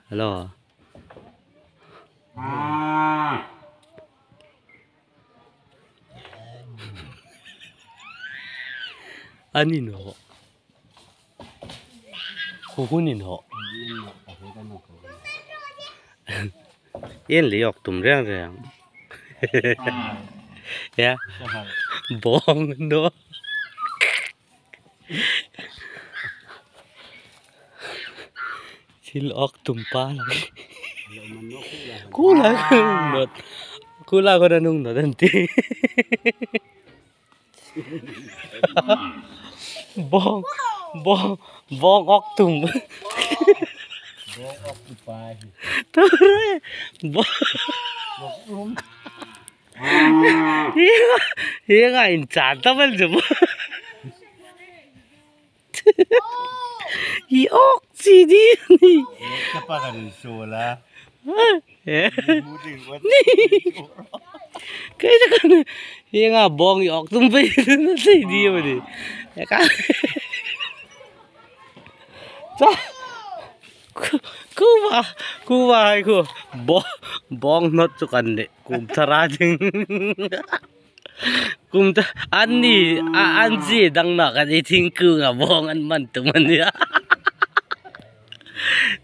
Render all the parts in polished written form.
Hello. An inhawh. Khu hun inhawh. Yên lý học tùm reng reng. Yeah. Bong no. Thil awk tum pa lang. Ku la not. Ku la ko na nung not an ti. Bong bong bong awk tum. Bong awk tum pa. Ture. Bong. Hi nga in chan ta bal chu. Hi ok chi di ni. Ka pa kan so la. Ni. Cái đó con hi nga bong i ok tum pe na sei di ma di. Ka. Cha. Ku ba ku ba hai ku bong bong not chu kan le kum thara ding. Kum ta an ni a an ji dang na ka di thing ku nga bong an man tum an ni.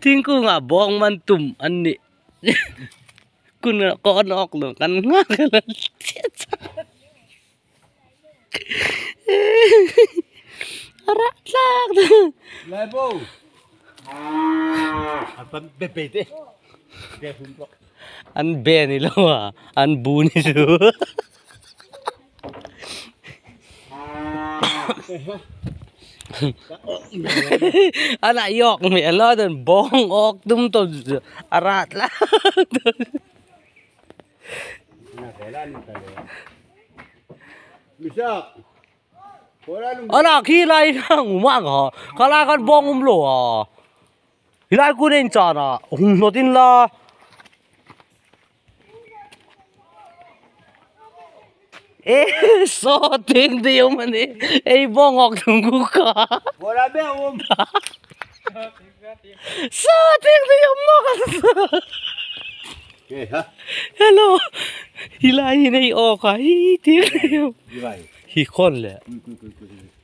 Thing ku nga bong man tum an ni. Kun ko an ok lo kan nga ka la. Ara tlak. Lai bo. An pan be be te. Be hun ko. An be ni lo à, an bu ni lu. An a yok mi lo den bong ok tum to arat la. Na vela ni ta le. Misa. Ana khi lai na nguma ga. Kala kan bong um lo à. Hilai ku nen cha na hung no tin la. Ê so tiếng tiêu mà đi. Ê bong ngọc tum ku ka. Wala be um. So tiếng tiêu mo ka. Ke ha. Hello. Hilai nei o ka hi tiếng tiêu. Di vai. Hi khon le.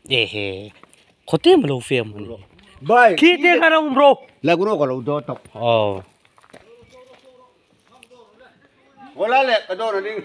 Ê he. Khote ma lo fem ni. Bai. Khi te ka ram bro. La ku ro ko lo do tok. Oh. Wala le ka do na ding.